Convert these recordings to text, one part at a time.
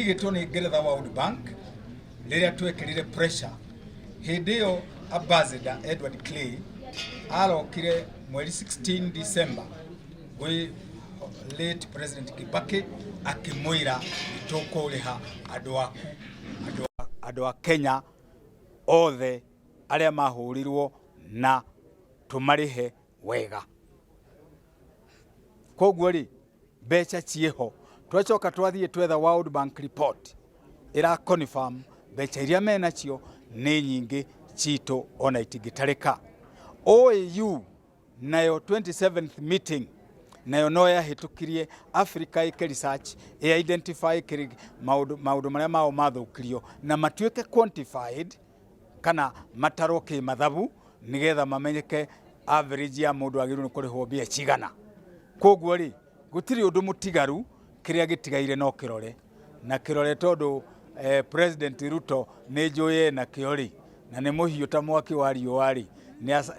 Ĩigĩtwo nĩ Ngeretha World Bank rĩrĩa twekĩrire pressure. Hĩndĩ ĩyo Ambassador Edward Clay arokire mweri 16 December gwĩ late President Kibaki akĩmwĩra nĩtũkũrĩha andũ aku, andũ a Kenya othe arĩa mahũrirwo na tũmarĩhe wega. Koguo rĩ, mbeca ciĩho. Twacoka twathiĩ twetha World Bank report ĩra confirm mbeca iria menacio nĩ nyingĩ citũ ona itingĩtarĩka. OAU nayo 27th meeting nayo no yahĩtũkirie Africa ĩke research ĩ identify maũndũ maũndũ marĩa mao mathũkirio na matuĩke quantified kana matarwo kĩmathabu nĩgetha mamenyeke average ya mũndũ agĩrĩirwo nĩ kũrĩhwo mbia cigana. Koguo rĩ, gũtirĩ ũndũ mũtigaru, kĩrĩa gĩtigaire no kĩrore na kĩrore tondũ President Ruto nĩ njũĩ ena kĩo rĩ, na nĩ mũhiũ ta mwaki wa riũa rĩ,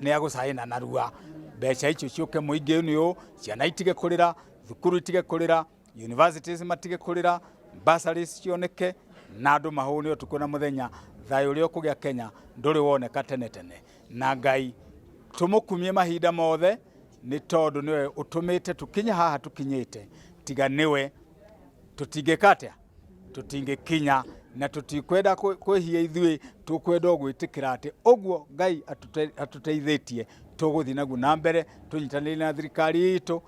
nĩ agũcaina narua mbeca icio ciũke mũingĩ-inĩ ũyũ, ciana itige kũrĩra, thukuru itige kũrĩra, universities matige kũrĩra, bursaries cioneke na andũ mahũne ũtukũ na mũthenya. Thayũ ũrĩa ũkũgĩa Kenya ndũrĩ woneka tene tene, na Ngai tũmũkumie mahinda mothe nĩ tondũ nĩwe ũtũmĩte tũkinye haha tũkinyĩte. Tiga nĩwe tũtingĩka atĩa? Tũtingĩkinya, na tũtikwenda kwĩhia ithuĩ, tũkwenda o gwĩtĩkĩra atĩ ũguo Ngai atũteithĩtie tũgũthiĩ naguo na mbere tũnyitanĩire na thirikari itũ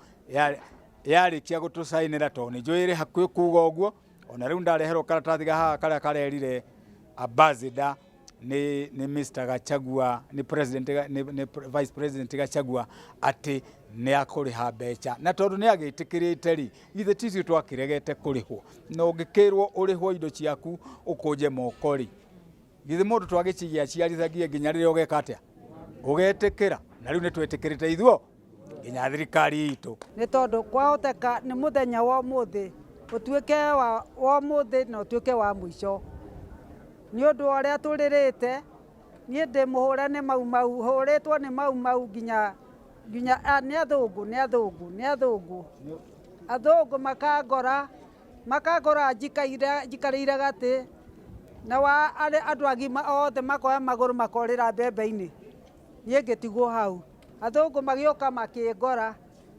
yarĩkia gũtũcainĩra, tondũ nĩ njũĩ ĩrĩ hakuhĩ kuga ũguo. Ona rĩu ndareherwo karatathi haha karĩa karerire ambassador nĩ Mr. Gachagua, nĩ president, nĩ Vice President Gachagua atĩ nĩ akũrĩha mbeca, na tondũ nĩ agĩtĩkĩrĩte rĩ, ithe ti ithuĩ twakĩregete kũrĩhwo? Na ũngĩkĩrwo ũrĩhwo indo ciaku ũkũnje moko rĩ, githĩ mũndũ twagĩcigia aciarithagie nginya rĩrĩa ũgeka atĩa, ũgetĩkĩra? Na rĩu nĩ twĩtĩkĩrĩte ithuo nginya thirikari itũ. Nĩ tondũ kwahoteka nĩ mũthenya wa ũmũthĩ ũtuĩke wa ũmũthĩ na ũtuĩke wa mũico nĩ ũndũ wa ũrĩa tũrĩrĩte. Niĩ ndĩ mũhũre nĩ Mau Mau, hũrĩtwo nĩ Mau Mau nginya nĩ athũngũ, nĩ athũngũ, nĩ athũngũ, athũngũ makangora njikarĩire gatĩ na wa andũ agima othe makoya magũrũ makorĩra mbembe-inĩ, niĩ ngĩtigwo hau. Athũngũ magĩũka makĩngora,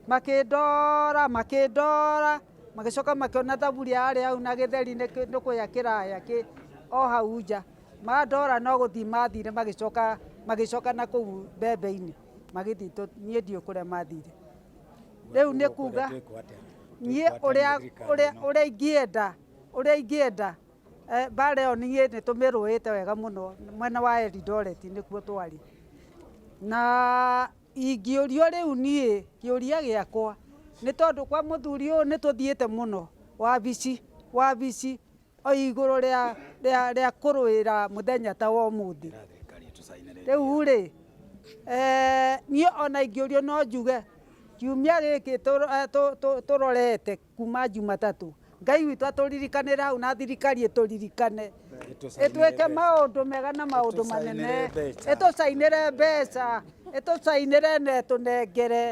makĩndora, makĩndora, magĩcoka makĩona thaburia yarĩ hau na gĩtheri nĩ kũhĩa kĩrahĩa kĩ o hau nja. Mandora no gũthiĩ mathire, magĩcoka na kũu mbembe-inĩ magĩthiĩ. Niĩ ndiũĩ kũrĩa mathire. Rĩu nĩ kuga niĩ ũrĩa ingĩenda mbara ĩyo niĩ nĩ tũmĩrũĩte wega mũno mwena wa Eldoret nĩkuo twarĩ. Na ingĩũrio rĩu niĩ kĩũria gĩakwa nĩ tondũ kwa mũthuri ũyũ nĩ tũthiĩte mũno wabici wabici o igũrũ rĩa kũrũĩra mũthenya ta wa ũmũthĩ. Rĩu rĩ, niĩ ona ingĩũrio no njuge kiumia gĩkĩ tũrorete kuma Jumatatũ, Ngai witũ atũririkanĩre hau na thirikari ĩtũririkane ĩtwĩke maũndũ mega na maũndũ manene, ĩtũcainĩre mbeca, ĩtũcainĩre na ĩtũnengere.